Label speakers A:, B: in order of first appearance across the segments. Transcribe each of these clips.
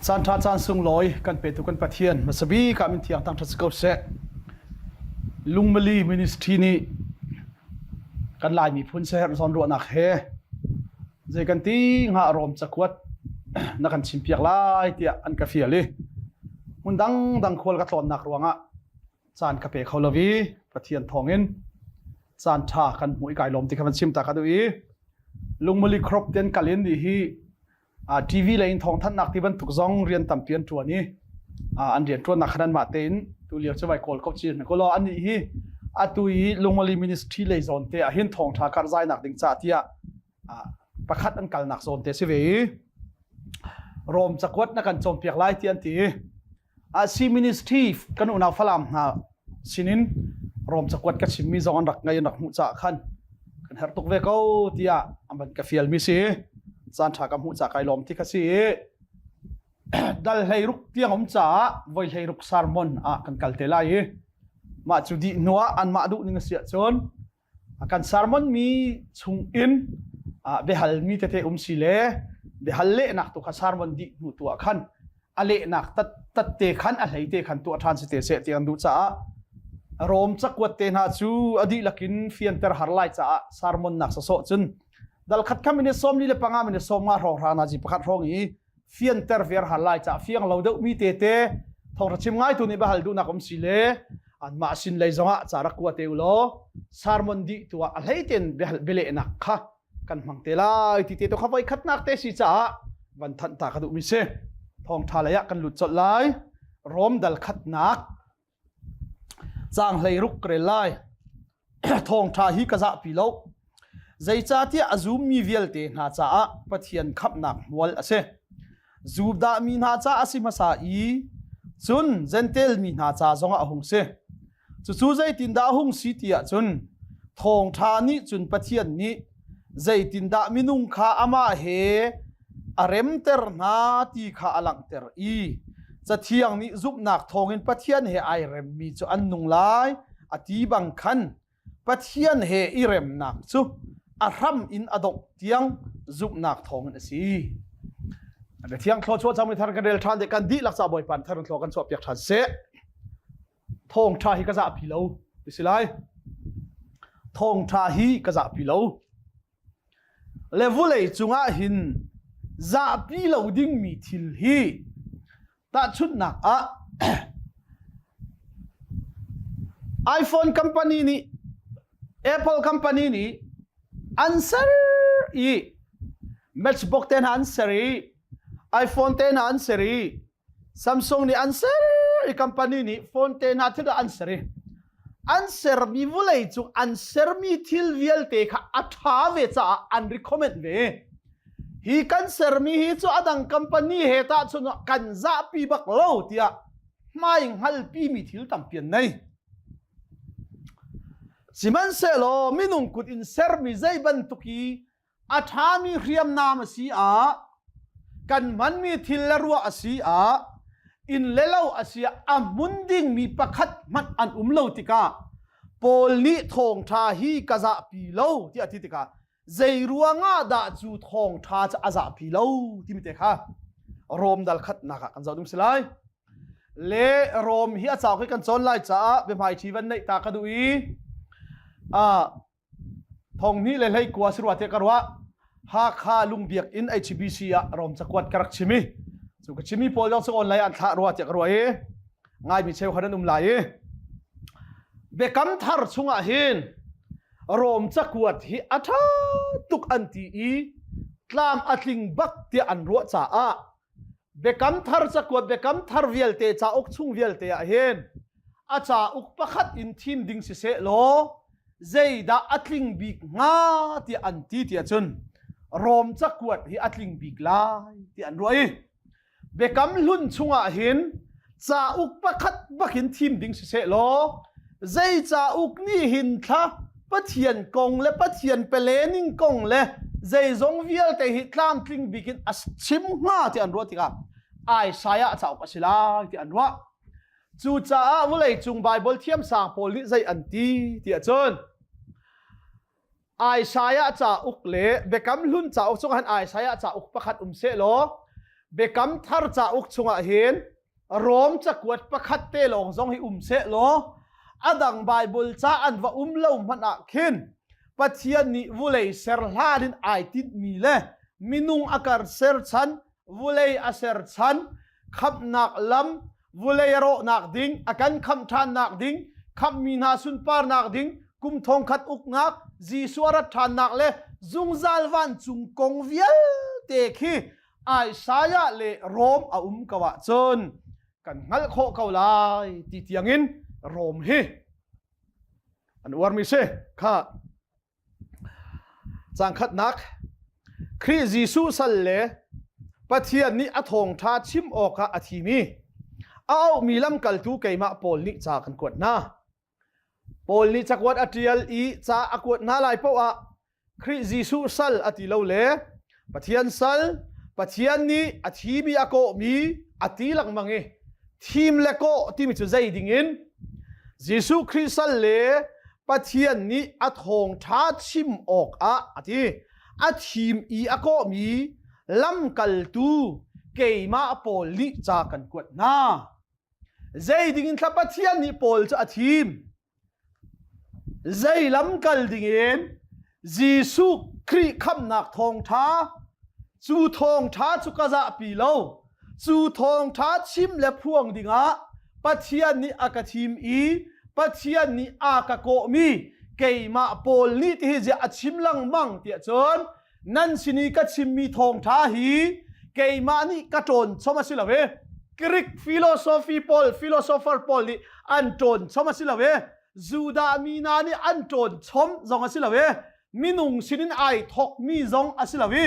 A: Caan ṭha caan sunglawi kan petu kan Pathian hmasabik ah min thiang thangṭhat si ko seh. Lungmali Ministry nih kan Lai miphun siaherh zawnruahnak he zei kan ti hnga Rom cakuat na kan chimpiak lai tiah an ka fial i hmun dangdang khual ka tlawnnak ruangah caan ka pe kho lo i Pathian thawngin caan ṭha kan hmuh i kai lawm ti kha van chim ta ka duh i Lungmali crop ten kalin nih hi TV lei in thawngthanhnak ti bantuk zong rian tampi an ṭuan i an rian ṭuannak khan anmah tein tu lio cu vai kawl ko chin ko law anih hi atu i Lungmali Ministry lei zawn te ah hin thawngṭha karhzainak ding ca tiah pakhat an kalnak zawn te si ve i Rom cakuat na kan cawnpiak lai ti an ti i Si ministry kan unau Falam hna sinin Rom cakuat ka chimmi zong an rak ngei an rak hmuh caah khan kan herh tuk ve ko tiah an van ka fialmi si. Caan ṭha ka hmuh caah kai lawm ti kha si i dal hleiruk tiang um caah voi hleiruk sermon ah kan kal te lai i mah cu dih hnuah anmah duh ning a si ahcun kan sermon mi chung in biahalmi tete um si le biahal lehnak tu kha sermon dih hnu tu ah khan a lehnak tat tat te khan a hlei te khan tuah ṭhan si te seh ti an duh caah Rom cakuat te hna cu a dihlak in fianter har lai caah sermon nak sawsawh cun dal khat kha minute 45 minute 50 hrawng hra na ji pakhat hrawng i fianter ver hal lai ca fiang lo deuh mi te te thawngtha chim ngai tu nih bahal duhnak um si le anmah sin lei zongah ca rak kua te u law sermon dih tu ah a hlei ten bialehnak kha kan hmang te lai ti te to kha voi khatnak te si caah van thanh ta ka duh mi si thawngtha lei ah kan lut colh lai rom dal khatnak Caang 16 ka rel lai. Thawngṭha hi ka zahpi lo. Zeicahtiah a zummi vialte hna caah Pathian khamhnak hmual a si. Judah mi hna ca a si hmasa i cun Jentail mi hna ca zongah a hung si. Cucu zeitindah a hung si ti ahcun thawngṭha nih cun Pathian nih zeitindah minung kha amah he a remter hna ti kha a langhter i Cathiang nih zumhnak thawngin Pathian he ai remmi cu an nung lai a ti bang khan Pathian he i remnak cu a hram in a dongh tiang zumhnak thawngin a si. Thiang thluachuah cangmi thar kan rel ṭhan te kan dihlak ca Bawipa thar thlua kan chuah piak ṭhan seh. Thawngṭha hi ka zahpi lo ti si lai. Thawngṭha hi ka zahpi lo. Le vulei cungah hin zahpi lo dingmi thil hi tahchunhnak ah iPhone company nih Apple company nih an ser i Matchbox te hna an ser i iPhone te hna an ser i Samsung nih an ser i company nih phone te hna thil an ser i an sermi vulei cung an sermi thil vialte kha a ṭha ve caah an recommend ve. Hi kan sermi hi cu a dang company he tahchun kan zahpi bak lo tiah hmai hngalpi mi thil tampi an nei. Sihmanhsehlaw minung kut in sermi zei bantuk i a ṭhami hriamnam a si ah kan hmanmi thil le ruah a si ah inn le lo a si ah a hmun dingmi pakhat hmanh an um lo tikah Paul nih thawngṭha hi ka zahpi lo tiah a ti tikah zei ruangah dah cu thawngṭha cu a zahpi lo timi te kha Rom dal khatnak ah kan zoh ding si lai. Le Rom hi a cauk hi kan cawn lai caah biahmaiṭhi van neih ta ka duh i Thong hnih le hlei kua si rua tiah ka ruah. Hakha Lungbiak in HBC ah Rom cakuat ka rak chim i cu ka chimmi pawl zong cu online an thlah rua tiah ka ruah i ngaimi cheukhat an um lai i Biakam thar chungah hin Rom cakuat hi a ṭha tuk an ti i tlam a tling bak tiah an ruah caah Biakam thar cakuat Biakam thar vialte cauk chung vialte ah hin a cauk pakhat in thim ding siseh law zeidah a tling bik hnga tiah an ti tiah cun Rom cakuat hi a tling bik lai tiah an ruah i Biakam hlun chungah hin cauk pakhat bakin thim ding siseh law zei cauk nih hin thla Pathian kong le Pathian pelening kong le zeizong vialte hi tlamtling bik in a chim hnga ti an ruah tikah Isaiah cauk a si lai ti an ruah. Cucaah vawleicung Baibal thiamsang pawl nih zei an ti ti ahcun Isaiah cauk le Biakam Hlun cauk chung han Isaiah cauk pakhat um seh law. Biakam Thar cauk chungah hin Rom cakuat pakhat te lawng zong hi um seh law a dang Baibal ca an va um lo hmanh ah khin Pathian nih vulei ser hlan in ai tinhmi le minung a kar ser chan, vulei a ser chan, khamhnak lam, vulei a rawhnak ding, a kan khamh ṭhannak ding, khamhmi hna sunparnak ding, kum thongkhat uknak, Jesuh a rat ṭhannak le zungzal vancung kong vialte khi Isaiah le Rom a um ko ahcun kan hngalh khawh ko lai ti tiangin Rom hi an uarmi si kha Caang khatnak Khrih Jesuh sal le Pathian nih a thawngṭha chim awkah a thimi a auhmi lamkaltu keimah Paul nih ca kan kuat hna. Paul nih cakuat a ṭial i ca a kuat hna lai paoh ah Khrih Jesuh sal a ti lo le Pathian sal, Pathian nih a thimi a kawhmi a ti lengmang i thim le kawh timi cu zei dingin Jesuh Khrih sal le Pathian nih a thawngṭha chim awkah a ti. A thim i a kawhmi lamkaltu keimah Paul nih ca kan kuat hna. Zei dingin thla Pathian nih Paul cu a thim? Zei lamkal dingin Jesuh Khrih khamhnak thawngṭha cu thawngṭha cu ka zahpi lo. Cu thawngṭha chim le phuang dingah Pathian nih a ka thim i Pathian nih a ka kawhmi keimah Paul nih tihi ziah a chim lengmang tiah cun nan sin i ka chimmi thawngṭha hi keimah nih ka ṭawn chom a si lo i Greek philosophy pawl philosopher pawl nih an ṭawn chom a si lo i Judah mi hna nih an ṭawn chom zong a si lo i minung sinin ai thawkmi zong a si lo i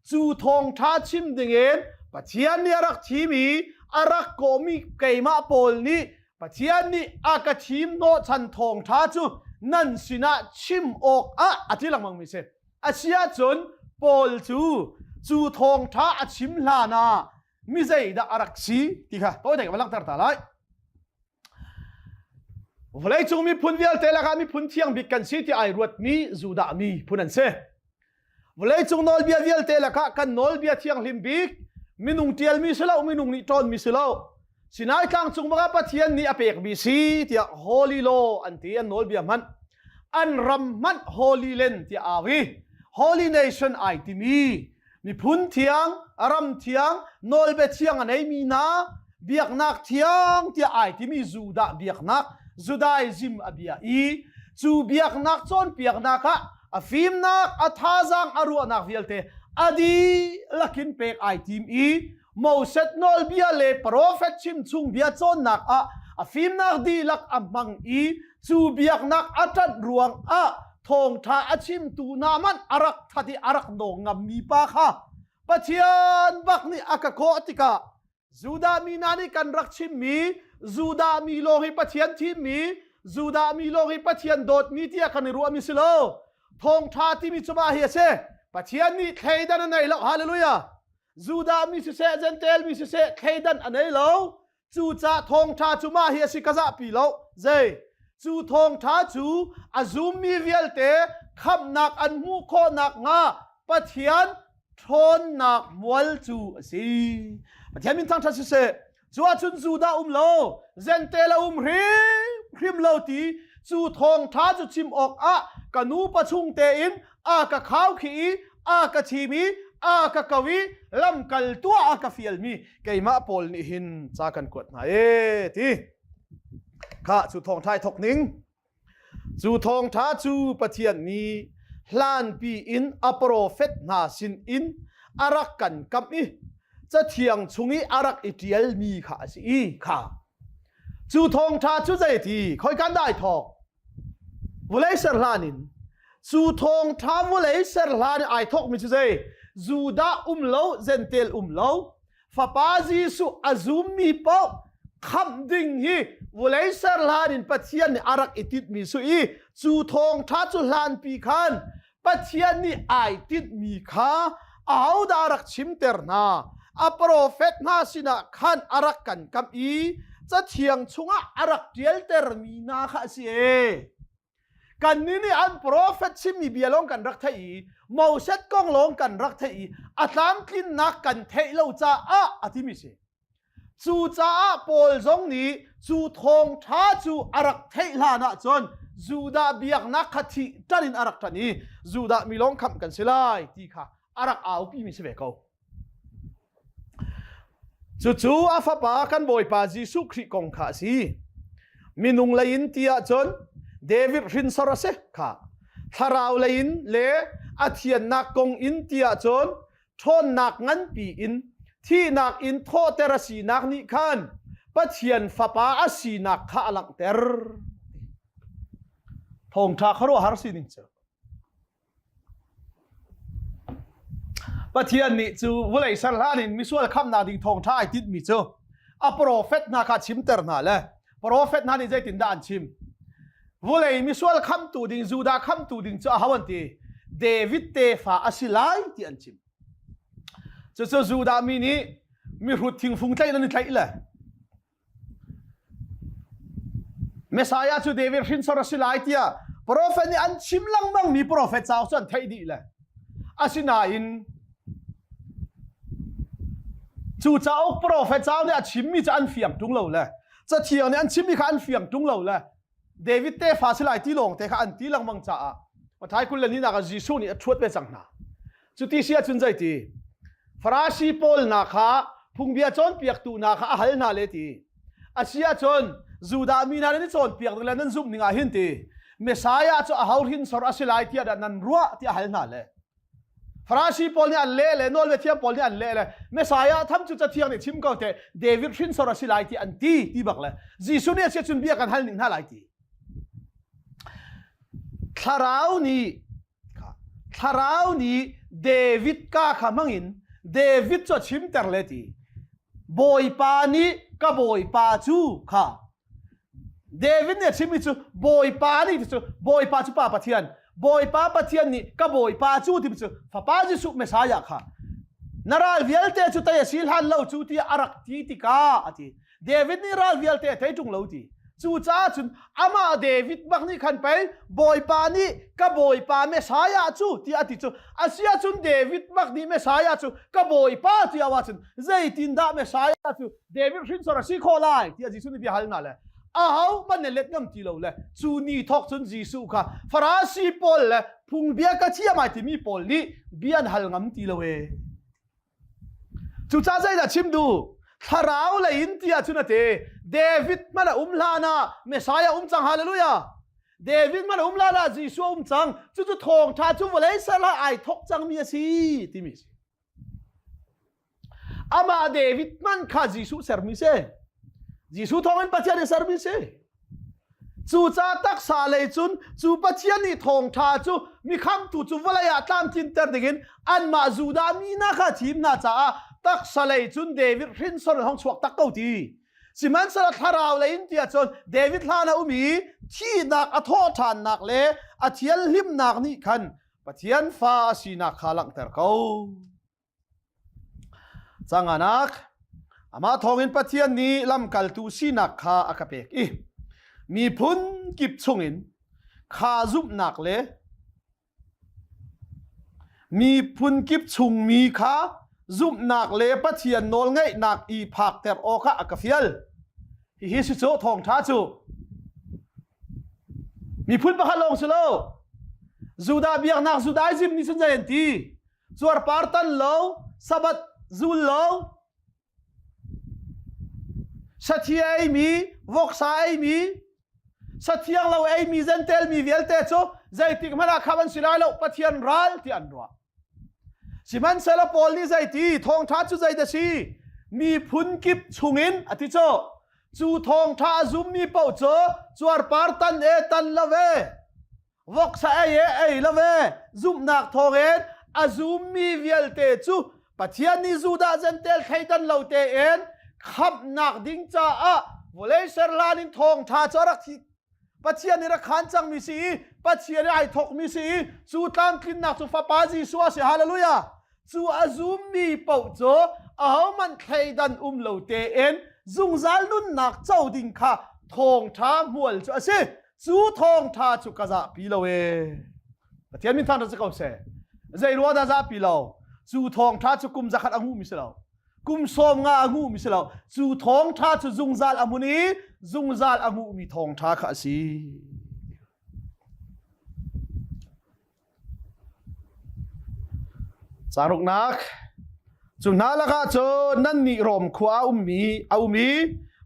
A: cu thawngṭha chim dingin Pathian nih a rak thim i a rak kawhmi keimah pawl nih Pathian nih a ka thim hnawhchan thawngṭha cu nan sinah chim awk ah a ti lengmang mi si. Asiahcun Paul cu cu thawngṭha a chim hlan ah mi zeidah a rak si ti kha tawi ka va langhter ta lai. Vawleicung miphun vialte lakah miphun thiang bik kan si ti ai ruatmi Judah mi phun an si. Vawleicung nawlbia vialte lakah kan nawlbia thianghlim bik minung ṭialmi si lo, minung nih ṭawnmi si lo. Sinai tlang cung bangah Pathian nih a pekmi si tiah Holy Law an ti an nawlbia hmanh an ram hmanh Holy Land tiah au i Holy Nation ai timi miphun thiang ram thiang nawlbia thiang a neimi hna biaknak thiang tiah ai timi Judah biaknak Judaism a bia i cu biaknak cawnpiaknak ah a fimnak a thazaang a ruahnak vialte a dihlak in pek ai tim i Moses nawlbia le profet chimchung bia cawnnak ah a fimnak dihlak a hmang i cu biaknak a ṭanh ruang ah thawngṭha a chimtu hna hmanh a rak that i a rak nawng ngammi pa kha Pathian bak nih a ka kawh tikah Judah mi hna nih kan rak chimmi Judah mi lawng hi Pathian thimmi Judah mi lawng hi Pathian dawtmi tiah kan i ruahmi si lo thawngṭha timi cu mah hi a si Pathian nih thleidan a nei lo hallelujah Judah mi siseh Jentail mi siseh thleidan a nei lo cucah thawngṭha cu mah hi a si ka zahpi lo zei cu thawngṭha cu a zummi vialte khamhnak an hmuh khawh nakhnga Pathian ṭhawnnak mual cu a si Pathian min thangṭhat siseh Cu ahcun Judah um lo, Jentail a um hrimhrim lo ti cu thawngṭha cu chim awkah ka nupa chung tein a ka khaukhih i a ka thim i a ka ko i lamkal tuah a ka fialmi keimah Paul nih hin ca kan kuat hna ee ti. Kha cu thawngṭha i thawk ning. Cu thawngṭha cu Pathian nih hlanpi in a profet hna sinin a rak kan kamh i Cathiang chung i a rak i ṭialmi kha a si i kha. Cu thawngṭha cu zeiti khoikan dah ai thawk? Vawlei ser hlan in cu thawngṭha vawlei ser hlan i ai thawkmi cu zei? Judah um lo, Jentail um lo, Fapa Jesuh a zummi paoh khamh ding hi vawlei ser hlan in Pathian nih a rak i tinhmi su i cu thawngṭha cu hlanpi khan Pathian nih ai tinhmi kha ahodah a rak chimter hna a profet hna sinah khan a rak kan kamh i cathiang chungah a rak ṭialtermi hna kha a si e. Kannih nih an profet chimmi bia lawng kan rak theih i Moses kong lawng kan rak theih i a tlamtlinnak kan theih lo caah a timi si. Cucaah Paul zong nih cu thawngṭha cu a rak theih hlan ahcun Judah biaknak kha thih ṭan in a rak ṭan i Judah mi lawng khamh kan si lai ti kha a rak aupimi si ve ko. Cucu a fapa kan Bawipa Jesuh Khrih kong kha a si. Minung lei in ti ahcun David hrinsor a si kha. Thlarau lei in le a thiannak kong in ti ahcun ṭhawnnak nganpi in thihnak in thawhter a sinak nih khan Pathian Fapa a sinak kha a langhter. Thawngṭha khuaruahhar sining cu. Pathian nih cu vawlei ser hlan in misual khamnak ding thawngṭha ai tinhmi cu a profet hna kha chimter hna le profet hna nih zeitindah an chim? Vawlei misual khamtu ding Judah khamtu ding cu aho an ti? David tefa a si lai ti an chim. Cucu Judah mi nih mihrut thingfung tlaih in an i tlaih le Messiah cu David hrinsor a si lai tiah profet nih an chim lengmang mi profet cauk cu an theih dih le asinain cu cauk profet cauk nih a chimmi cu an fiang ṭung lo le cathiang nih an chimmi kha an fiang ṭung lo le David tefa si lai ti lawng te kha an ti lengmang caah Mathai 20 le ni nak ah Jesuh nih a ṭhuat ve cang hna. Cuti si ahcun zeiti? Farasi pawl hna kha phungbia cawnpiaktu hna kha a hal hna le ti. A si ahcun Judah mi hna nan i cawnpiak ning le nan zumh ning ah hin ti Messiah cu aho hrinsor a si lai tiah dah nan ruah tiah a hal hna le. Farasi pawl nih an leh le nawlbia thiam pawl nih an leh le Messiah tham cu cathiang nih chim ko te David hrinsor a si lai ti an ti ti bak le Jesuh nih a si cun bia kan hal ning hna lai ti. Thlarau nih Thlarau nih David ka kha hmangin David cu a chimter le ti Bawipa nih ka Bawipa cu kha David nih a chimmi cu Bawipa nih ti cu Bawipa cu Pa Pathian Bawipa Pathian nih ka Bawipa cu ti cu Fapa Jesuh Messiah kha na ral vialte cu tei a si hlan lo cu tiah a rak ti tikah a ti David nih ral vialte a tei ṭung lo ti cucaah cun amah David bak nih khan pei Bawipa nih ka Bawipa Messiah cu tiah a ti cu a si ahcun David bak nih Messiah cu ka Bawipa tiah ahcun zeitindah Messiah cu David hrinsor a si khawh lai tiah Jesuh nih bia hal hna le aho hmanh nih let ngam ti lo le cu ni thawk cun Jesuh kha Farasi pawl le phungbia ka thiam ai timi pawl nih bia an hal ngam ti lo ee. Cucaah zeidah chim duh? Thlarau lei in ti ahcun a ti. David hmanh a um hlan ah Messiah um cang hallelujah. David hmanh a um hlan ah Jesuh a um cang. Cucu thawngṭha cu vawlei ser ah ai thawk cangmi a si timi a si. Amah David hmanh kha Jesuh sermi si. Jesuh thawngin Pathian nih sermi si. Cucaah taksa lei cun cu Pathian nih thawngṭha cu mi khamtu cu vawlei ah tlamtlinter dingin anmah Judah mi hna kha thim hna caah taksa lei cun David hrinsor in hong chuak tak ko ti. Sihmanhsehlaw thlarau lei in tiah cun David hlan a um i thihnak a thawh ṭhannak le a thianhlimnak nih khan Pathian fa a sinak kha langhter ko. Canganak Amah thawngin Pathian nih lamkaltu sinak kha a ka pek i miphun kip chungin kha zumhnak le miphun kip chungmi kha zumhnak le Pathian nawlngaihnak i phakter awkah a ka fial. Hihi si cu thawngṭha cu miphun pakhat lawng si lo Judah biaknak Judaism nih cun zei an ti cuarpar tan lo Sabbath zul lo sathi eimi voksa eimi sathiang lo eimi zentel mi vialte cu zeitik hmanh ah khamh an si lai lo Pathian ral ti an ruah Sihmanhsehlaw Paul nih zeiti thawngṭha cu zeidah si? Miphun kip chungin a ti cu. Cu thawngṭha a zummi paoh cu cuarpar tan e tan lo ve, voksa ei e ei lo ve, zumhnak thawngin a zummi vialte cu Pathian nih Judah Jentail thleidan lo tein khamhnak ding caah vawlei ser hlan in thawngṭha cu a rak Pathian nih rak khaan cangmi si i Pathian i ai thawkmi si i cu tlamtlinnak cu Fapa Jesuh a si hallelujah cu a zummi paoh cu ahohmanh thleidan um lo tein zungzal nunnak co ding kha thawngṭha hmual cu a si. Cu thawngṭha cu ka zahpi lo ee. Pathian min thangṭhat si ko seh. Zei ruah dah zahpi lo? Cu thawngṭha cu kum zakhat a nguhmi si lo. Kum sawm nga a nguhmi si lo. Cu thawngṭha cu zungzal a hmun i zungzal a nguhmi thawngṭha kha a si. Caruknak Cu hna lakah cun nannih Rom khua a ummi a um i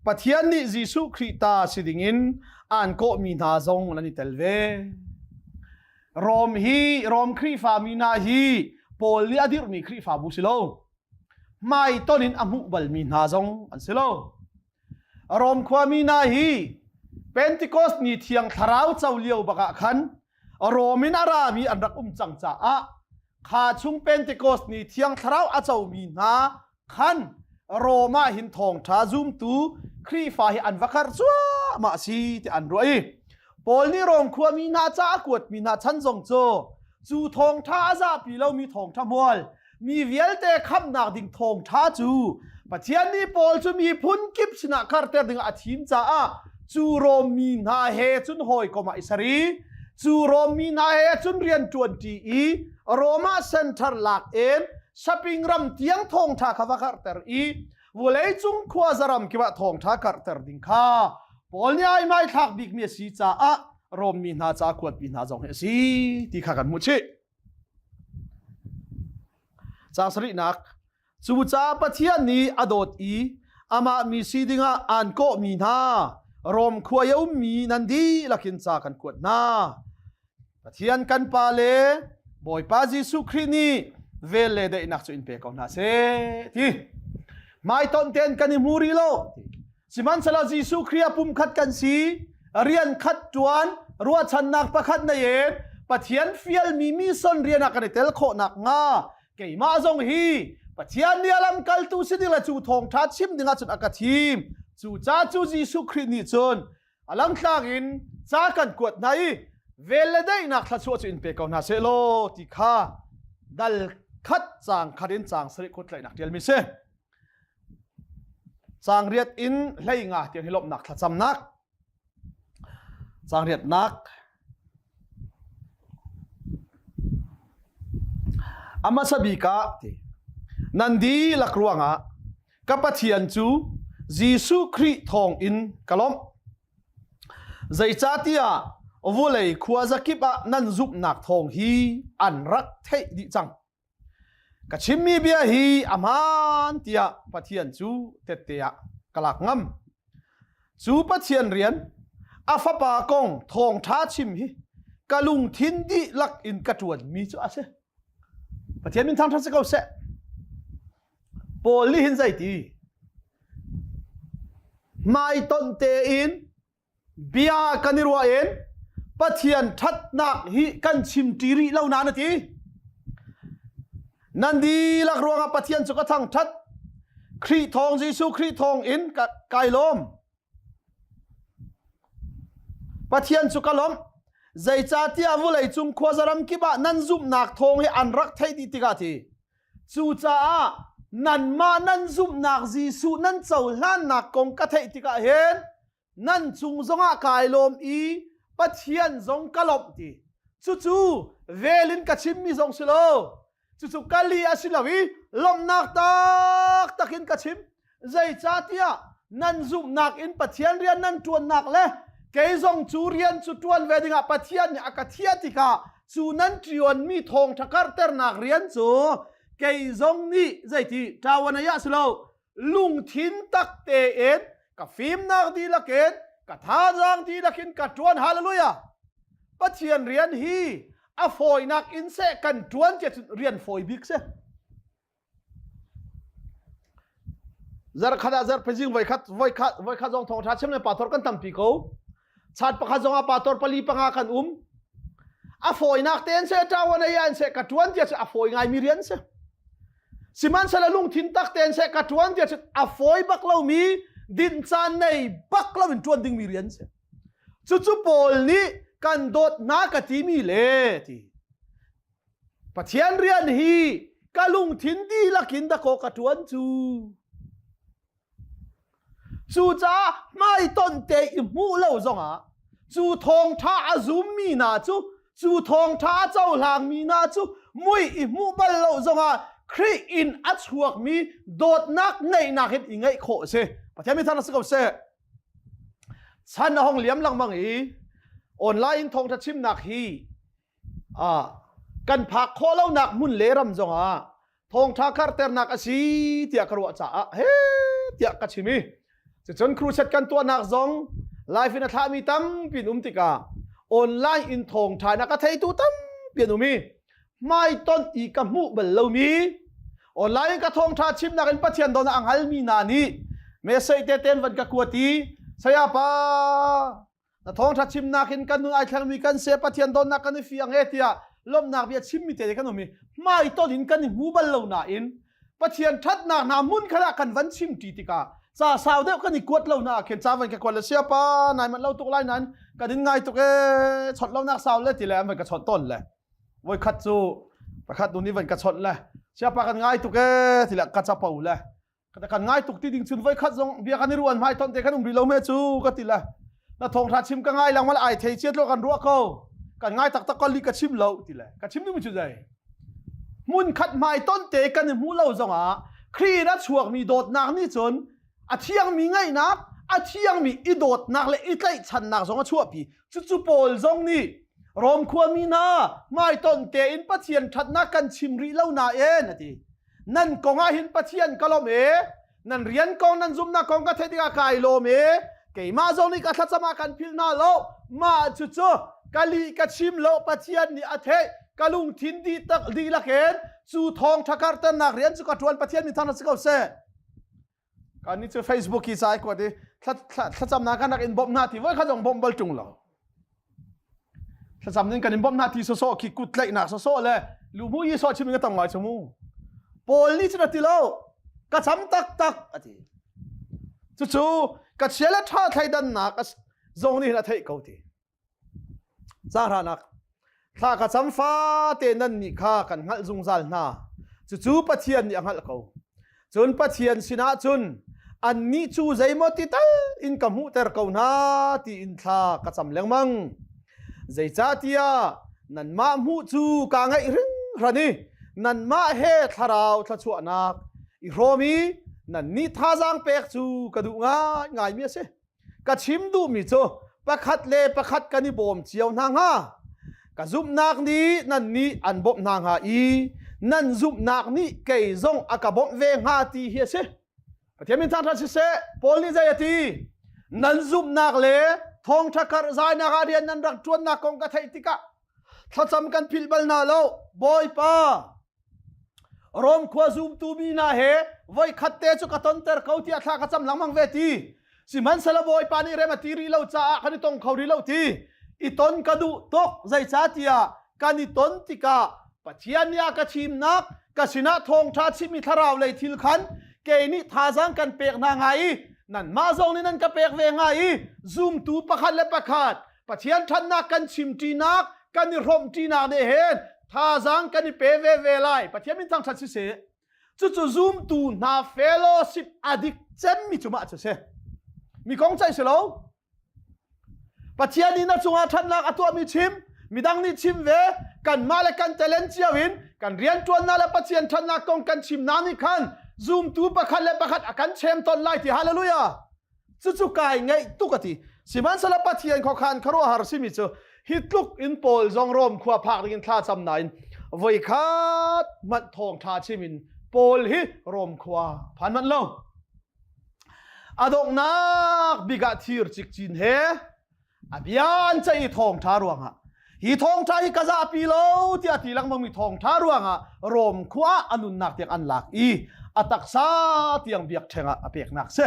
A: Pathian nih Jesuh Khrih ta si dingin aan kawhmi hna zong nan i tel ve. Rom hi Rom Khrihfami hna hi Paul nih a dirhmi Khrihfabu si lo. Hmaiton in a hmuh balmi hna zong an si lo. Rom khuami hna hi Pentecost ni thiang thlarau co lio bak ah khan Rom in a rami an rak um cang caah kha chung Pentecost ni thiang thlarau a comi hna khan Rom ah hin thawngṭha zumtu Khrihfa hi an va karh cuahmah a si ti an ruah i Paul nih Rom khuami hna ca a kuatmi hna chan zong cu cu thawngṭha a zahpi lomi thawngṭha hmual mi vialte khamhnak ding thawngṭha cu Pathian nih Paul cu miphun kip sinah karter dingah a thim caah cu Rom mi hna he cun hawikom ah i ser i cu Rom mi hna he cun rian ṭuanṭi i Rom ah center lak in Saping ram tiang thawngṭha kha va karhter i vawleicung khuaza ram kip ah thawngṭha karhter ding kha Paul nih ai hmaithlak bikmi a si caah Rom mi hna ca kuatmi hna zong hi a si ti kha kan hmuh chih. Caang sarihnak Cucaah Pathian nih a dawt i amah mi si dingah aan kawhmi hna Rom khua i a ummi nan dihlak in ca kan kuat hna. Pathian kan Pa le Bawipa Jesuh Khrih nih vel le daihnak cu in pe ko hna seh ti. Hmaitonh tein kan i hmu rih lo. Sihmanhsehlaw Jesuh Khrih ah pumkhat kan si, rian khat ṭuan, ruahchannak pakhat nei in Pathian fialmi mission rian ah kan i tel khawh nakhnga keimah zong hi Pathian nih a lamkaltu si ding le cu thawngṭha chim ding ahcun a ka thim. Cu ca cu Jesuh Khrih nih cun a langtlang in ca kan kuat hna i vel le daihnak thluachuah cu in pe ko hna seh law ti kha dal khat caang khat in caang sarih kut tlaihnak ṭialmi si. Caang riat in 15 tiang hi lawmhnak thlacamnak. Caang riatnak. A hmasa bik ah nan dihlak ruangah ka Pathian cu Jesuh Khrih thawng in ka lawmh. Zeicahtiah vulei khuazakip ah nan zumhnak thawng hi an rak theih dih cang. Ka chimmi bia hi a hmaan tiah Pathian cu tette ah ka lak ngam. Cu Pathian rian a fapa kong thawngṭha chim hi ka lungthin dihlak in ka ṭuanmi cu a si. Pathian min thangṭhat si ko seh. Paul nih hin zeiti? Hmaitonh tein bia kan i ruah in Pathian ṭhatnak hi kan chim ṭi rih lo na na ti. Nan dihlak ruangah Pathian cu ka thangṭhat. Khrih thawng Jesuh Khrih thawng in ka kai lawm. Pathian cu ka lawmh. Zeicahtiah vawleicung khuazaram kip ah nan zumhnak thawng hi an rak theih dih tikah ti. Cucaah nanmah nan zumhnak Jesuh nan cohlannak kong ka theih tikah hin nan cung zongah kai lawm i Pathian zong ka lawmh ti. Cucu vel in ka chimmi zong si lo. Cucu ka li a si lo i lawmhnak taktak in ka chim. Zeicahtiah nan zumhnak in Pathian rian nan ṭuannak le kei zong cu rian cu ṭuan ve dingah Pathian nih a ka thiah tikah cu nan ṭuanmi thawngṭha karhternak rian cu kei zong nih zeiti ṭawan ai ah si lo lungthin tak tein ka fimnak dihlak in ka thazaang dihlak in ka ṭuan hallelujah Pathian rian hi a fawinak in seh kan ṭuan tiah cun rian fawi bik si Zarkhat ah zarhpizing voikhat voikhat voikhat zong thawngṭha chim le pastor kan tampi ko. Chat pakhat zong ah pastor pali panga kan um. A fawinak tein seh ṭawan ei an seh ka ṭuan tia a fawi ngaimi rian si. Sihmanhsehlaw lungthin tak tein seh ka ṭuan tia a fawi bak lomi dinh caan nei bak lo in ṭuan dingmi rian si. Cucu Paul nih kan dawt hna ka timi le ti. Pathian rian hi ka lungthin dihlak in dakaw ka ṭuan cu. Cucaah hmaitonh te i hmuh lo zongah. Cu thawngṭha a zummi hna cu cu thawngṭha a cohlangmi hna cu mui i hmuh bal lo zongah Khrih in a chuakmi dawtnak ngeihnak hin i ngeih khawh a si. Pathian mi thang si ko seh. Chan a hong liam lengmang i online in thawngṭha chimnak hi kan phak khawh lonak hmun le ram zongah thawngṭha karhternak a si tiah ka ruah caah he tiah ka chim i cucun crusade kan tuahnak zong live in a thlahmi tampi in um tikah online in thawngṭha na ka theitu tampi an um i hmaitonh i ka hmuh bal lomi online in ka thawngṭha chimnak in Pathian don a hngalmi hna nih message te ten van ka kuat i saya pa na thawngṭha chimnak in kan nun ai thlengmi kan se Pathian dawtnak kan i fiang e tiah lawmhnak bia chimmi te kan um i hmaiton in kan i hmu bal lo nain Pathian ṭhatnak hna hmun khat ah kan van chim ṭi tikah ca sau deuh kan i kuat lo na khin ca van ka kuat le sia pa nai manh lo tuk lai nain kan in ngai tuk e chawt lo nak sau le ti le an van ka chawt tawn le voi khat cu pakhat nu nih van ka chawt le sia pa kan ngai tuk e ti le ka capo le kan ngai tuk ti ding chun voi khat zong bia kan i ruan hmai ton te kan um rih lo me cu ka ti le na thawngtha chim ka ngai lang wal ai thei chiat lo kan ruah ko kan ngai taktak ko li ka chim lo ti le ka chim ding cu zai hmun khat hmai ton te kan i hmu lo zongah Khrih in a chuakmi dawtnak nih cun a thiangmi ngaihnak a thiangmi i dawtnak le i tlaihchannak zong a chuahpi cucu Paul zong nih Rom khuami hna hmaiton tein Pathian ṭhatnak kan chim rih lo nain a ti nan kong ah hin Pathian ka lawm e nan rian kong nan zumnak kong ka theih tikah kai lawm e keimah zong nih ka thlacam ah kan philh hna lo mah cucu ka lih ka chim lo Pathian nih a theih ka lungthin dih tak dihlak in cu thawng ṭha karhternak rian cu ka ṭuan Pathian min thang si ko seh kan nih cu Facebook hi cai kuat i thlacamnak kan rak in bawmh hna ti voi kha zong bawmh bal ṭung lo Thlacam ning kan in bawmh hna ti sawsawh khi kut tlaihnak sawsawh le luhmu i sawh chim in ka tam ngai chu mu. Paul nih cun a ti lo. Ka cam taktak a ti. Cucu ka chia le ṭha thleidannak zong nih hin a theih ko ti. Zahranak Thla ka cam fate nan nih kha kan hngalh zungzal hna. Cucu Pathian nih a hngalh ko. Cun Pathian sinah cun annih cu zeimaw ti tal in ka hmuhter ko hna tiin thla ka cam lengmang. Zeicahtiah nanmah hmuh cu kaa ngaih hringhran i nanmah he thlarau thluachuahnak i hrawm i nannih thazaang pek cu ka duh ngaingaimi a si. Ka chim duhmi cu pakhat le pakhat kan i bawm cio hna hnga. Ka zumhnak nih nannih an bawmh hna hnga i nan zumhnak nih kei zong a ka bawmh ve hnga ti hi a si. Pathian min thangṭhat siseh, Paul nih zei a ti? Nan zumhnak le thawngṭha karh zainak ah rian nan rak ṭuannak kong ka theih tikah thlacam kan philh bal hna lo. Bawipa, Rom khua zumtu mi hna he voi khat te cu ka tonter ko tiah thla ka cam lengmang ve ti. Sihmanhsehlaw Bawipa nih rem a ti rih lo caah kan i tong kho rih lo ti. I ton ka duh tuk zeicahtiah kan i ton tikah Pathian nih a ka thimnak ka sinah thawngṭha chimmi thlarau lei thil khan kei nih thazaang kan pek hna hnga i nanmah zong nih nan ka pek ve hnga i zumtu pakhat le pakhat Pathian ṭhatnak kan chimṭinak kan i hrawmṭinak nih hin thazaang kan i pe ve ve lai. Pathian min thangṭhat siseh. Cucu zumtu hna fellowship a dik cemmi cu mah cu si. Mi kong ceih si lo. Pathian nih na cungah ṭhatnak a tuahmi chim, midang nih chim ve, kanmah le kan talent cio in kan rianṭuannak le Pathian ṭhatnak kong kan chimnak nih khan zumtu pakhat le pakhat a kan chem ton lai ti hallelujah. Cucu kai ngaih tuk a ti. Sihmanhsehlaw Pathian khuakhan khuaruahhar simi cu hi tluk in Paul zong Rom khua phak dingin thla cam nain voikhat hmanh thawngṭha chim in Paul hi Rom khua phan manh lo. A donghnak bik ah thir cikcin he a bia an ceih i thawngṭha ruangah hi thawngṭha hi ka zahpi lo tiah ti lengmangmi thawngṭha ruangah Rom khua ah a nunnak tiang an lak i a taksa tiang biakṭheng ah a peknak si.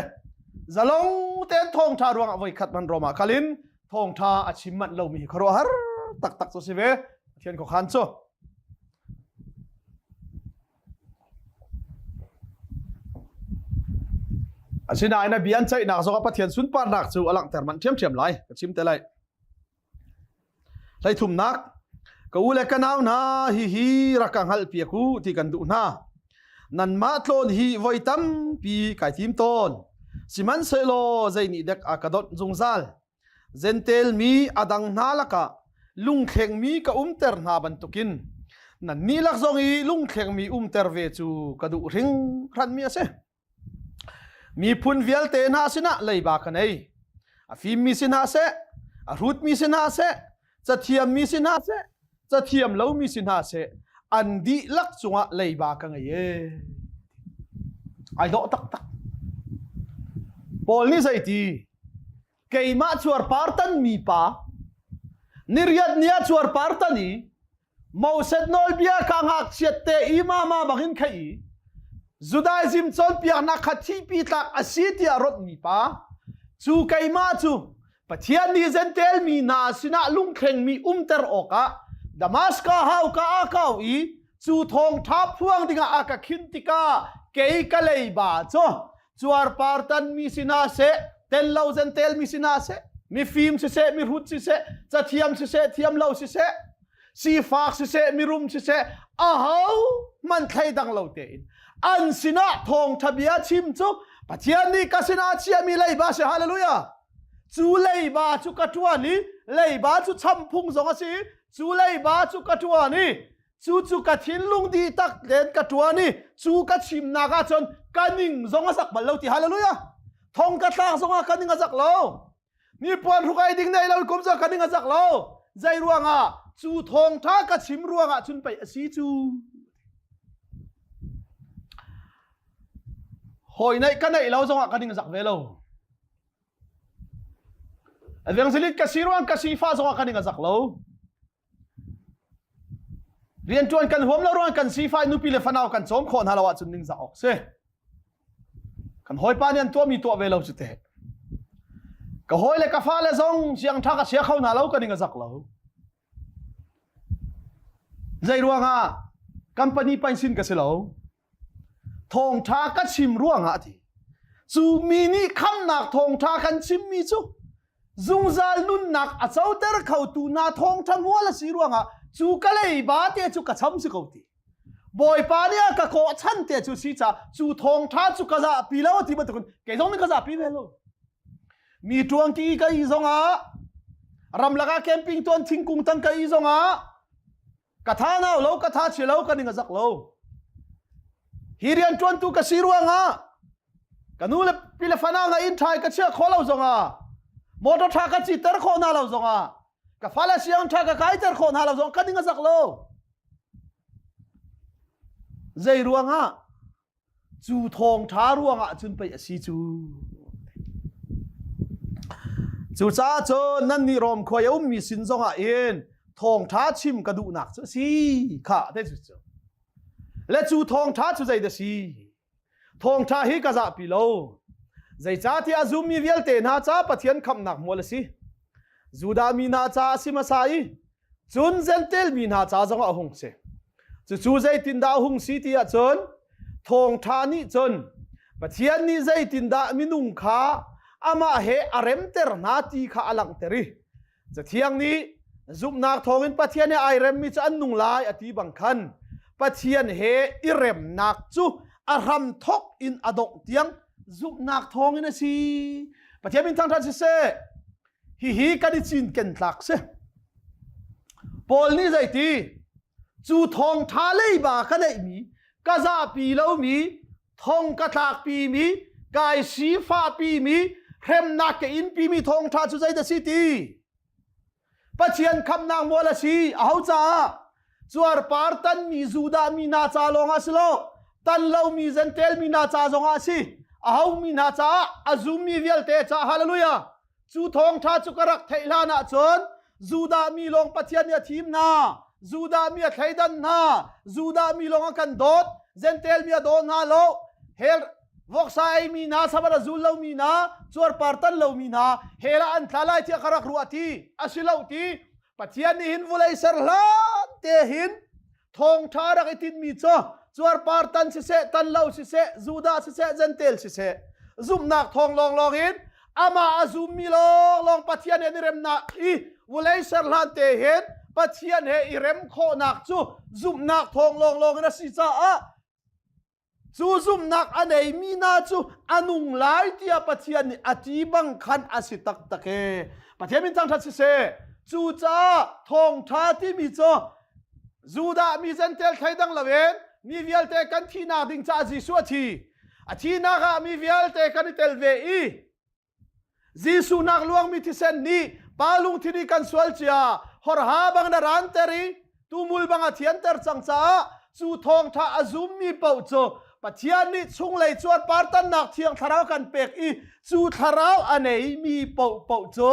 A: Zalong tein thawngṭha ruangah voikhat man Rom ah kal in thawngṭha a chim manh lomi hi khuaruahhar taktak cu si ve. Pathian khuakhan cu. Asinain a bia an ceihnak zongah Pathian sunparnak cu a langhter manh ṭhiamṭhiam lai. Ka chim te lai. Hleithumnak, ka u le ka nau hna, hihi rak ka hngalhpiak u ti kan duh hna. Nanmah tlawn hi voi tampi kai tim tawn. Sihmanhsehlaw zei nih dek a ka donh zungzal. Jentail mi a dang hna lakah lungthlengmi ka umter hna bantukin nannih lak zong i lungthlengmi umter ve cu ka duh hringhranmi a si. Miphun vialte hna sinah leiba ka nei. A fimmi si hna seh, a hrutmi si hna seh, cathiammi si hna seh, cathiam lomi si hna seh, an dihlak cungah leiba ka ngei e. Ai dawh taktak. Paul nih zeiti? Keimah cuarpar tanmi pa, niriat ni ah cuarpar tan i Moses nawlbia kha ngakchiat te i mama bangin kheih i Judaism cawnpiaknak kha thihpi tlak a si tiah rawtmi pa cu keimah cu Pathian nih Jentail mi hna sinah lungthlengmi umter awkah Damaskas hauka ah kau i cu thawngṭha phuang dingah a ka khin tikah kei ka leiba cu cuarpar tanmi si hna seh tel lo Jentail mi si hna seh mifim siseh mihrut siseh cathiam siseh thiam lo siseh sifak siseh mirum siseh aho man thleidang lo tein an sinah thawngṭha bia chim cu Pathian nih ka sinah chiahmi leiba si hallelujah cu leiba cu ka ṭuan i leiba cu cham phung zong a si cu leiba cu ka ṭuan i cu cu ka thinlung dih tak len ka ṭuan i cu ka chimnak ahcun ka ning zong a zak bal lo ti hallelujah thong ka tlak zongah ka ning a zak lo ni puan hruk ai ding nei lo kum zong ka ning a zak lo zei ruangah cu thawngṭha ka chim ruangah cun pei a si cu hawi neih ka neih lo zongah ka ning zak ve lo evangelist ka si ruang ka sifa zongah ka ning a zak lo Rianṭuan kan huam lo ruang kan sifai nupi le fanau kan cawm khawh hna lo ahcun ningzah awk si. Kan hawipa nih an tuahmi tuah ve lo cu teh. Ka hawi le ka fale zong siang ṭha ka chia kho hna lo ka ning a zak lo. Zei ruangah company painsin ka si lo. Thawngṭha ka chim ruangah a ti. Cu mi nih khamnak thawngṭha kan chimmi cu zungzal nunnak a coter khotu hna thawngṭha hmual a si ruangah cu ka leiba te cu ka cham si ko ti. Bawipa nih a ka kawh chan te cu si ca cu thawngṭha cu ka zahpi lo ti bantukin kei zong nih ka zahpi ve lo. Mi ṭuangki ka i zongah ramlak ah camping tuan thingkung tang ka i zongah ka tha nau lo ka tha chia lo ka ning a zak lo hi rian ṭuantu ka si ruangah ka nu le pi le fana nga inn ṭhai ka chia kho lo zongah motor ṭha ka citer khawh hna lo zongah ka fale siang ṭha ka kaiter khawh hna lo zong ka ning a zak lo zei ruangah Cu thawngṭha ruangah cun pei a si cu. Cucaah cun nannih Rom khua i a ummi sin zongah hin thawngṭha chim ka duhnak cu a si kha te cu cu. Le cu thawngṭha cu zeidah si? Thawngṭha hi ka zahpi lo. Zeicahtiah a zummi vialte hna ca Pathian khamhnak mual a si. Judah mi hna ca a si hmasa i Cun Jentail mi hna ca zongah a hung si. Cucu zeitindah a hung si ti ahcun thawngṭha nih cun Pathian nih zeitindah minung kha amah he a remter hna ti kha a langhter i Cathiang nih zumhnak thawngin Pathian he ai remmi cu an nung lai a ti bang khan Pathian he i remnak cu a hramthawk in a dongh tiang zumhnak thawngin a si. Pathian min thangṭhat siseh. Hihi kan i cinken tlak si. Paul nih zeiti? Cu thawngṭha leiba ka neihmi, ka zahpi lomi, thong ka tlakpimi, kai sifahpimi, hremnak ka inpimi thawngṭha cu zeidah si ti? Pathian khamnak mual a si. Aho caah? Cuarpar tanmi Judah mi hna ca lawngah si lo, tan lomi Jentail mi hna ca zongah a si. Aho mi hna caah? A zummi vialte caah. Hallelujah! Cu thawngṭha cu ka rak theih hlan ahcun Judah mi lawng Pathian nih a thim hna, Judah mi a thleidan hna, Judah mi lawng a kan dawt, Jentail mi a daw hna lo. Hell voksa ei mi hna, sabat a zul lomi hna, cuarpar tan lomi hna, hell ah an tla lai tiah ka rak ruah ti. A si lo ti. Pathian nih hin vulei ser hlan te hin thawngṭha rak i tinhmi cu cuarpar tan siseh tan lo siseh Judah siseh Jentail siseh zumhnak thawng lawnglawng in amah a zummi lawnglawng Pathian he an i remnak i vulei ser hlan te hin Pathian he i rem khawhnak cu zumhnak thawng lawnglawng in a si caah Cu zumhnak a neimi hna cu a nung lai tiah Pathian nih a ti bang khan a si taktak ee. Pathian min thangṭhat siseh. Cucaah thawngṭha timi cu Judah mi Gentile thleidang loin mi vialte kan thihnak ding caah Jesuh a thi. A thihnak ah mi vialte kan i tel ve i Jesuh nak luangmi thisen nih pa lungthin i kan sual cia horha bang na ranter i tumul bang a thianter cang caah cu thawngṭha a zummi paoh cu Pathian nih chunglei cuarpartannak thiang thlarau kan pek i cu thlarau a neimi paohpaoh cu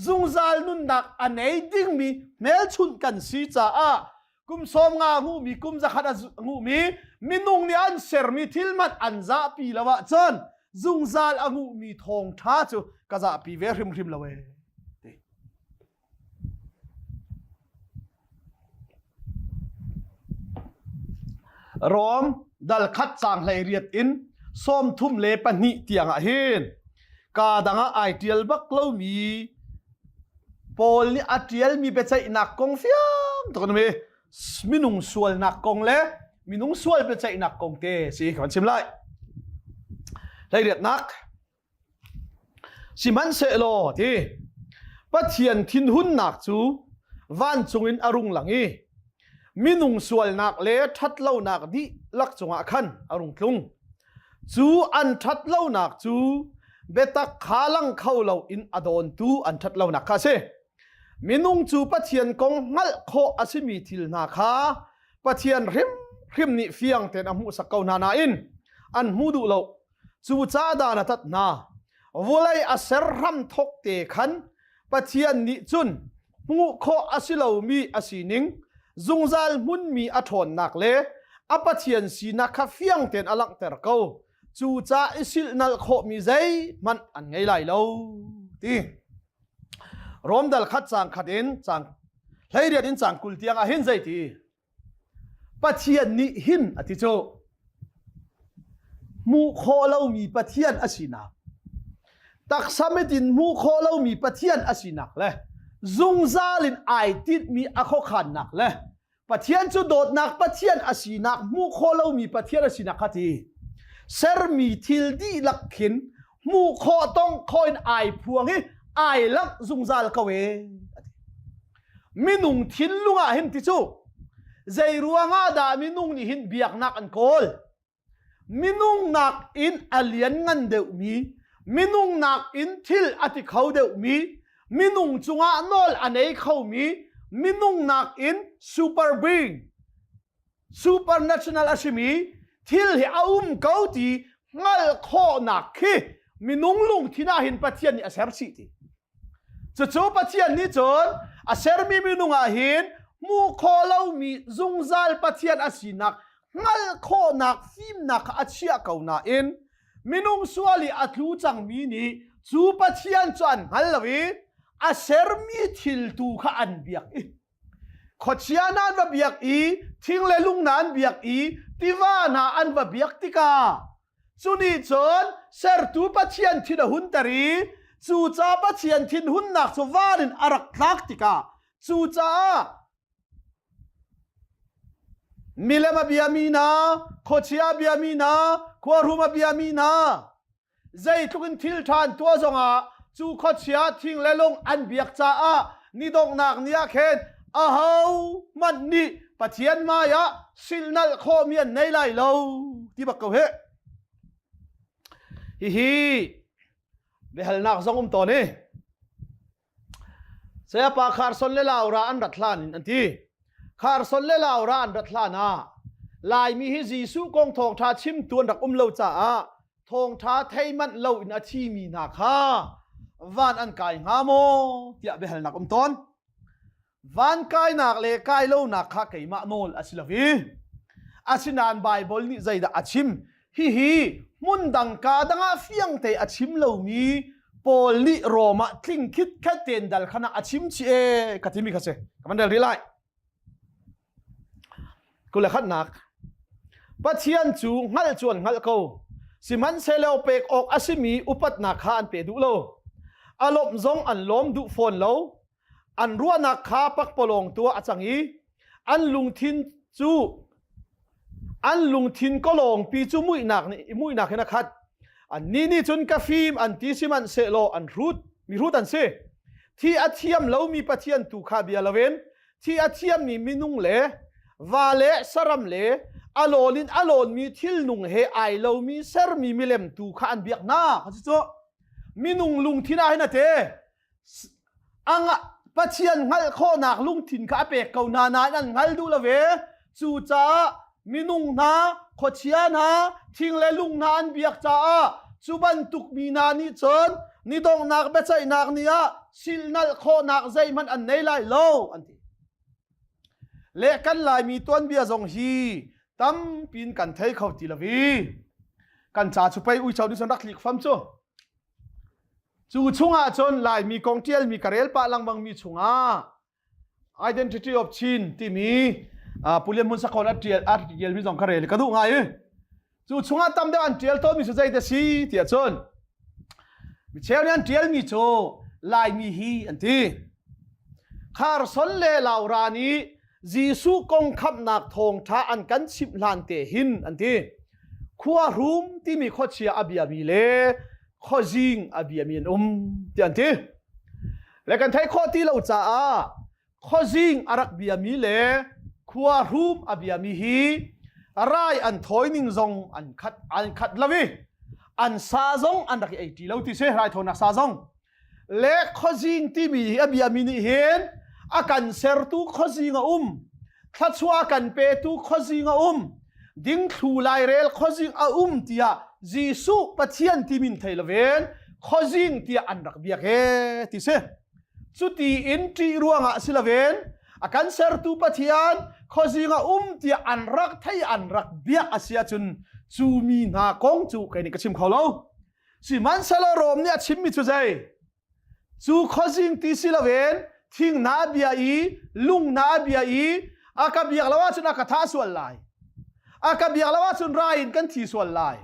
A: zungzal nunnak a nei dingmi hmelchunh kan si caah kum 50 nguhmi kum 100 a nguhmi minung nih an sermi thil hmanh an zahpi lo ahcun zungzal a nguhmi thawngṭha cu ka zahpi ve hrimhrim lo ee. Rom dal khat caang 18 in 32 tiang ah hin kaa dang ah ai ṭial bak lomi Paul nih a ṭialmi biaceihnak kong fiang tuk an um i minung sualnak kong le minung sual biaceihnak kong te si kan chim lai. Hleiriatnak Sihmanhsehlaw ti Pathian thinhunnak cu vancung in a rung lang i minung sualnak le ṭhatlonak dihlak cungah khan a rung tlung. Cu an ṭhatlonak cu biatak kha lang kho loin a dawntu an ṭhatlonak kha a si. Minung cu Pathian kong hngalh khawh a simi thil hna kha Pathian hrimhrim nih fiang tein a hmuhsak ko hna nain an hmu duh lo. Cucaah dan a tat hna. Vawlei a ser hram thawk te khan Pathian nih cun hmuh khawh a si lomi a sining, zungzal hmunmi a ṭhawnnak le a Pathian sinak kha fiang tein a langhter ko. Cucaah i silhnalh khawhmi zeihmanh an ngei lai lo ti. Rom dal khat caang khat in caang 18 in caang 20 tiang ah hin zeiti? Pathian nih hin a ti cu hmuh khawh lomi Pathian a sinak taksa mit in hmuh khawh lomi Pathian a sinak le zungzal in ai tinhmi a khuakhannak le Pathian cu dawtnak Pathian a sinak hmuh khawh lomi Pathian a sinak kha ti sermi thil dihlak khin hmuh khawh tong khawh in ai phuang i ai langh zungzal ko e Minung thinlung ah hin ti cu zei ruangah dah minung nih hin biaknak an kawl? Minung nakin a lianngan deuhmi, minung nakin thil a ti kho deuhmi, minung cungah nawl a nei khomi, minung nakin super being, supernatural a simi thil hi a um ko ti hngalh khawhnak khi minung lungthin ah hin Pathian nih a ser chih ti. Cucu Pathian nih cun a sermi minung ah hin hmuh khawh lomi zungzal Pathian a sinak hngalh khawhnak fimnak kha a chiah ko nain minung sual i a tlu cangmi nih cu Pathian cu an hngal lo i a sermi thil tu kha an biak i khuachia hna an va biak i thing le lung hna an biak i tiva hna an va biak tikah cu nih cun sertu Pathian thin a hunter i cucaah Pathian thinhunnak cu van in a rak tlak tikah cucaah milem a biami hna khuachia a biami hna khuahrum a biami hna zeitluk in thil ṭha an tuah zongah cu khuachia thing le lung an biak caah ni donghnak ni ah khin aho hmanh nih Pathian hmai ah silhnalh khawhmi an nei lai lo ti bak ko hi. Hihi biahalnak zong um tawn i Sayapa Carson le Laura an rat hlan in an ti. Carson le Laura an rat hlan ah Laimi hi Jesuh kong thawngṭha chimtu an rak um lo caah thawngṭha thei manh lo in a thimi hna kha van an kai hnga maw tiah biahalnak um tawn. Van kainak le kai lonak kha keimah nawl a si lo i asinain Baibal nih zeidah a chim? Hihi hmun dang ka dang ah fiang te a chim lomi Paul nih Rom ah tling khitkhet tein dal khan ah a chim chih e ka timi kha si. Ka van rel rih lai. 21nak Pathian cu hngalh cu an hngalh ko. Sihmanhsehlaw pek awk a simi upatnak kha an pe duh lo. A lawmh zong an lawm duh fawn lo. An ruahnak kha pakpalawng tuah a cang i an lungthin cu an lungthin kawlawngpi cu muihnak nih muihnak in a khat. Annih nih cun ka fim an ti sihmanhsehlaw an hrut. Mihrut an si. Thi a thiam lomi Pathian tu kha bia loin thi a thiammi minung le va le saram le a lawn in a lawnmi thilnung he ai lomi sermi milem tu kha an biak hna. Cu minung lungthin ah hin a te. Anga Pathian hngalh khawhnak lungthin kha a pek ko hna nain an hngal duh lo ve. Cucaah minung hna, khuachia hna, thing le lung hna an biak caah cu bantuk mi hna nih cun ni donghnak biaceihnak ni ah silhnalh khawhnak zeihmanh an nei lai lo an ti. Le kan Laimi tuanbia zong hi tampi in kan thei kho ti lo i kan ca cu pei uico nih cun rak tlik fam cu. Cu chungah cun Laimi kong ṭialmi ka rel pah lengmangmi chungah Identity of Chin timi Pu Lian Hmun Sakhon a ṭial a ṭialmi zong ka rel i ka duh ngai i cu chungah tam deuh an ṭial tawnmi cu zeite si tiah cun micheu nih an ṭialmi cu Laimi hi an ti. Kharson le Laura nih Jesuh kong khamhnak thawngṭha an kan chimh hlan te hin an ti. Khuahrum timi khuachia a biami le khuazing a biami an um ti an ti. Le kan theih khawh ti lo caah khuazing a rak biami le khuahrum a biami hi rai an thawi ning zong an khat an khat lo i an sa zong an rak i ei ṭi lo ti si raithawinak sa zong le khuazing timi hi a biami nih hin a kan sertu khuazing a um thluachuah kan petu khuazing a um dingthlu lairel khuazing a um tiah Jesuh Pathian timin thei lovin khuazing tiah an rak biak he ti si cuti in ṭih ruangah si lovin a kan sertu Pathian khuazing a um tiah an rak thei an rak biak a si ahcun cu mi hna kong cu kei nih ka chim kho lo Sihmanhsehlaw Rom nih a chimmi cu zei? Cu khuazing ti si loin thing hna a bia i lung hna a bia i a ka biak lo ahcun a ka thah sual lai. A ka biak lo ahcun rai in kan thi sual lai.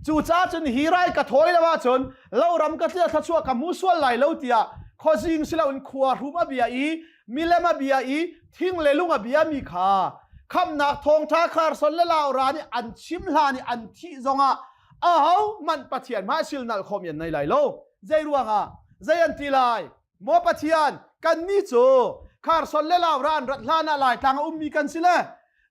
A: Cucaah cun hi rai ka thawi lo ahcun loram ka tlia thluachuah ka hmu sual lai lo tiah khuazing si loin khua hrum a bia i milem a bia i thing le lung a biami kha khamnak thawngṭha kharson le laura nih an chim hlan i an thih zongah aho hmanh Pathian hmai silnalh khawm an nei lai lo. Zei ruangah? Zei an ti lai? Maw Pathian, kannih cu Kharson le Laura an rat hlan ah Laitlang a ummi kan si le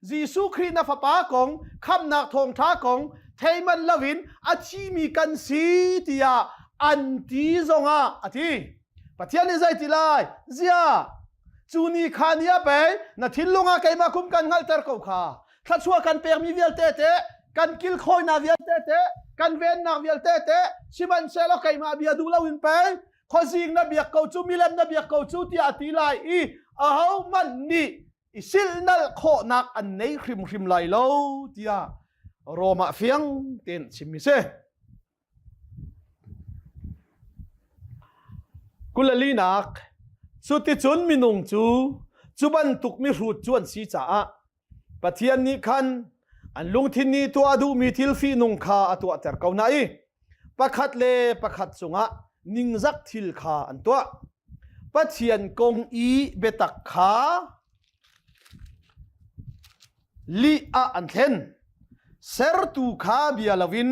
A: Jesuh Khrih na fapa kong, khamnak thawngṭha kong theiman loin a thimi kan si tiah an ti zongah a ti. Pathian nih zei ti lai? Zia, cu ni kha ni ah pei na thinlung ah keimah kum kan hngalhter ko kha. Thluachuah kan pekmi vialte te, kan kilkhawinak vialte te, kan vennak vialte te, sihmanhsehlaw keimah bia duh loin pei khuazing na biak ko cu milem na biak ko cu tiah a ti lai i ahohmanh nih i silhnalh khawhnak an nei hrimhrim lai lo tiah Rom ah fiang tein chimmi si. Kulalinak cuticun minung cu cu bantuk mihrut cu an si caah Pathian nih khan an lungthin nih tuah duhmi thil fihnung kha a tuahter ko hna i pakhat le pakhat cungah ningzak thil kha an tuah. Pathian kong i biatak kha lih ah an thlen. Sertu kha bia loin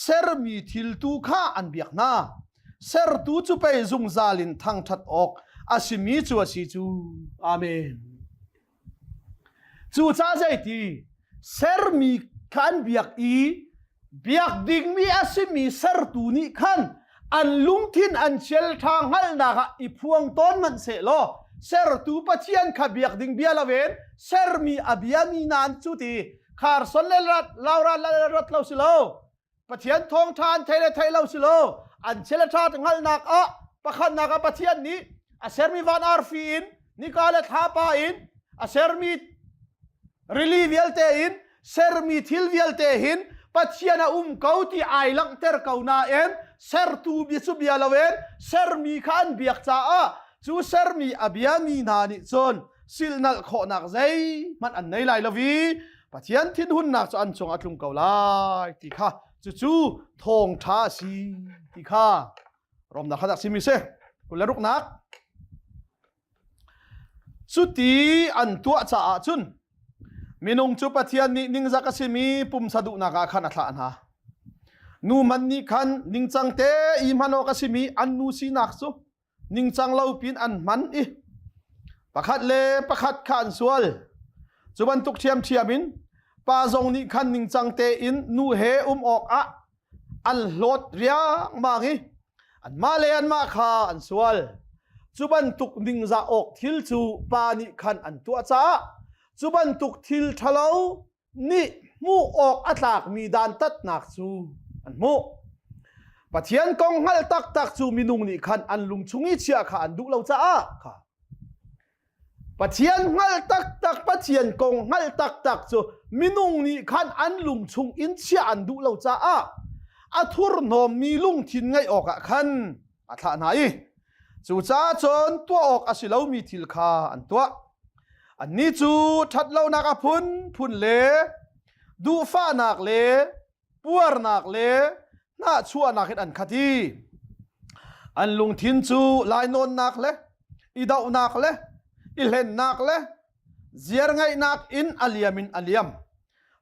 A: sermi thil tu kha an biak hna. Sertu cu pei zungzal in thangṭhat awk a simi cu a si cu. Amen. Cucaah zeiti sermi kha an biak i biak dingmi a simi sertu nih khan an lungthin an chialṭha hngalhnak ah i phuang tawn hmanh sehlaw sertu Pathian kha biak ding bia loin sermi a biami nan cu ti kharson le rat laura le rat lo si lo Pathian thawngṭha an thei le thei lo si lo an chel ṭha hngalhnak ah pakhatnak ah Pathian nih a sermi van arfi in nika le thlapa in a sermi rili vialte in sermi thil vialte hin Pathian a um ko ti ai langhter ko nain sertu bia cu bia loin sermi kha an biak caah cu sermi a biami hna nih cun silhnalh khawhnak zeihmanh an nei lai lo i Pathian thinhunnak cu an cung a tlung ko lai ti kha cucu thawngṭha a si ti kha Romnak kha dah simi si kul le ruknak cuti an tuah caah cun minung cu Pathian nih ningzak a simi pumsa duhnak ah khan a thlah hna. Nu man nih khan ningcang te i hman awk a simi an nu sinak cu ningcang lo pin an hman i pakhat le pakhat kha an sual. Cu bantuk ṭhiamṭhiam in pa zong nih khan ningcang tein nu he um awkah an hlawt riangmang i anmah le anmah kha an sual. Cu bantuk ningzah awk thil cu pa nih khan an tuah caah cu bantuk thil ṭhalo nih hmuh awk a tlakmi dantatnak cu an hmuh. Pathian kong hngalh taktak cu minung nih khan an lung chung i chiah kha an duh lo caah kha Pathian hngalh taktak Pathian kong hngalh taktak cu minung nih khan an lung chung in chiah an duh lo caah a thurhnawmmi lungthin ngeih awkah khan a thlah hna i cucaah cun tuah awk a si lomi thil kha an tuah. Annih cu ṭhatlonak a phunphun le duhfahnak le puarnak le hnahchuahnak in an khat i an lungthin cu lainawnnak le i dohnak le i hlennak le ziarngeihnak in a liam in a liam.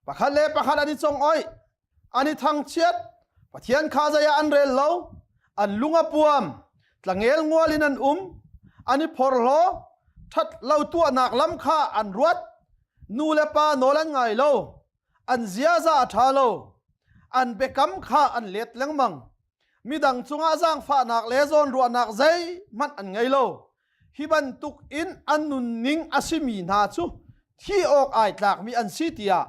A: Pakhat le pakhat an i congoih, an i thangchiat, Pathian kha zei ah an rel lo, an lung a puam, tlangel ngual in an um, an i phorhlaw, ṭhat lo tuahnak lam kha an ruat, nu le pa nawl an ngai lo, an ziaza a ṭha lo, an biakam kha an let lengmang, midang cungah zaangfahnak le zawnruahnak zeihmanh an ngei lo. Hi bantuk in an nunning a simi hna cu thi awk ai tlakmi an si tiah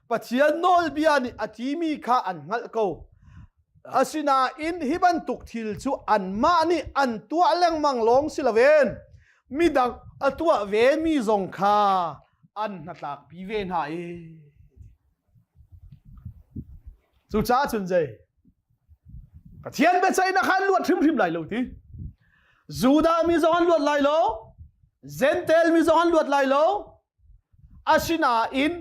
A: Pathian nawlbia nih a timi kha an hngalh ko. Asinain hi bantuk thil cu anmah nih an tuah lengmang lawng si loin midang a tuah vemi zong kha an hnatlakpi ve hna i cucaah cun zei Pathian biaceihnak kha an luat hrimhrim lai lo ti. Judah mi zong an luat lai lo. Gentile mi zong an luat lai lo. Asinain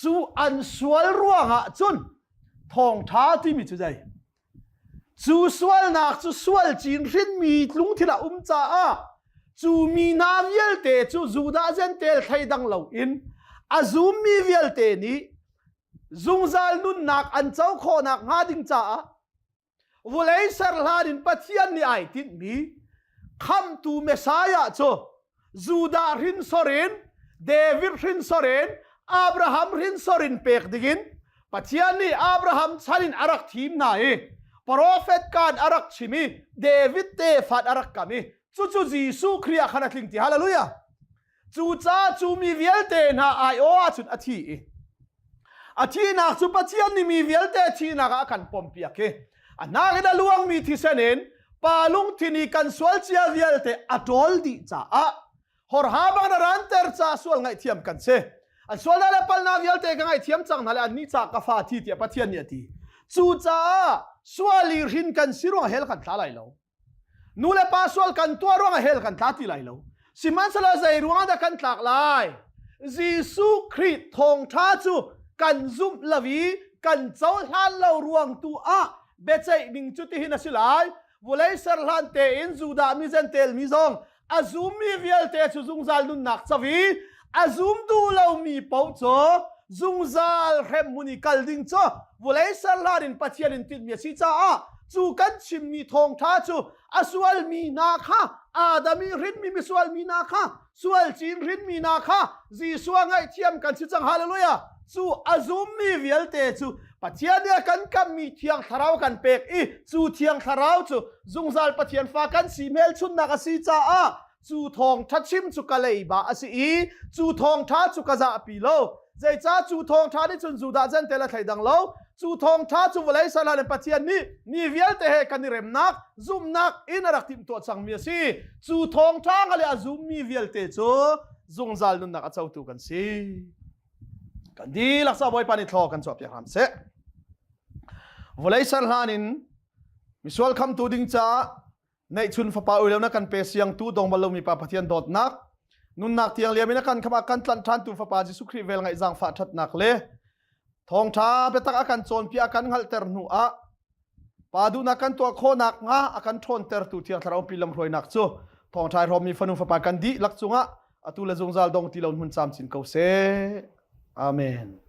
A: cu an sual ruangah cun thawngṭha timi cu zei? Cu sualnak cu sual cin hrinmi lungthin a um caah cu mi hna vialte cu Judah Gentile thleidang loin a zummi vialte nih zungzal nunnak an co khawhnak hnga ding caah vulei ser hlan in Pathian nih ai tinhmi khamtu Messiah cu Judah hrinsor in David hrinsor in Abraham hrinsor in pek dingin Pathian nih Abraham chan in a rak thim hna i profet kan a rak chim i David tefa a rak kam i cucu Jesuh Khrih ah khan a tling ti hallelujah Cucaah cu mi vialte hna aiawh ahcun a thi i a thihnak cu Pathian nih mi vialte thihnak ah a kan pompiak i a hnak in a luangmi thisen in pa lungthin i kan sual cia vialte a ṭawl dih caah horha bang na ranter ca sual ngaihthiam kan si. An sualnak le palnak vialte ka ngaihthiam cang hna le annih ca ka fa thi tiah Pathian nih a ti. Cucaah sual i hrin kan si ruang hell kan tla lai lo. Nu le pa sual kan tuah ruangah hell kan tla ti lai lo. Sihmanhsehlaw zei ruangah dah kan tlak lai? Jesuh Khrih thawngṭha cu kan zumh lo i kan cohlan lo ruang tu ah biaceih ning cu tihin a si lai. Vawlei ser hlan tein Judah mi Jentail mi zong a zummi vialte cu zungzal nunnak co i a zum duh lomi paoh cu zungzal hremhmun i kal ding cu vawlei ser hlan in Pathian in tinhmi a si caah cu kan chimmi thawngṭha cu a sualmi hna kha Adam i hrinmi misual mi hna kha sual cin hrinmi hna kha Jesuh a ngaihthiam kan si cang hallelujah cu a zummi vialte cu Pathian nih a kan kammi thiang thlarau kan pek i cu thiang thlarau cu zungzal Pathian fa kan si hmelchunhnak a si caah cu thawngṭha chim cu ka leiba a si i cu thawngṭha cu ka zahpi lo zeicah cu thawngṭha nih cun Judah Jentail a thleidang lo cu thawngṭha cu vawlei salan in Pathian nih mi vialte he kan i remnak zumhnak in a rak timhtuah cangmi a si cu thawngṭha le a zummi vialte cu zungzal nunnak a cotu kan si kan dihlak sa Bawipa nih thlaw kan chuahpiak hram seh vawlei ser hlan in misual khamtu ding caah neihchun fapa ui lo na kan pe siangtu dong bal lomi pa Pathian dawtnak nunnak tiang liam in a kan khama kan tlanh ṭhan tu fapa Jesuh Khrih vel ngaih zaangfah ṭhatnak le thawngṭha biatak a kan cawnpiak a kan hngalhter hnu ah pa duhnak kan tuah khawhnak hnga a kan ṭhawntertu Thiang Thlarau pi lamhruainak cu thawngṭha hrawmmi fanu fapa kan dihlak cungah atu le zungzal dong ti lo hmun camcin ko seh. Amen.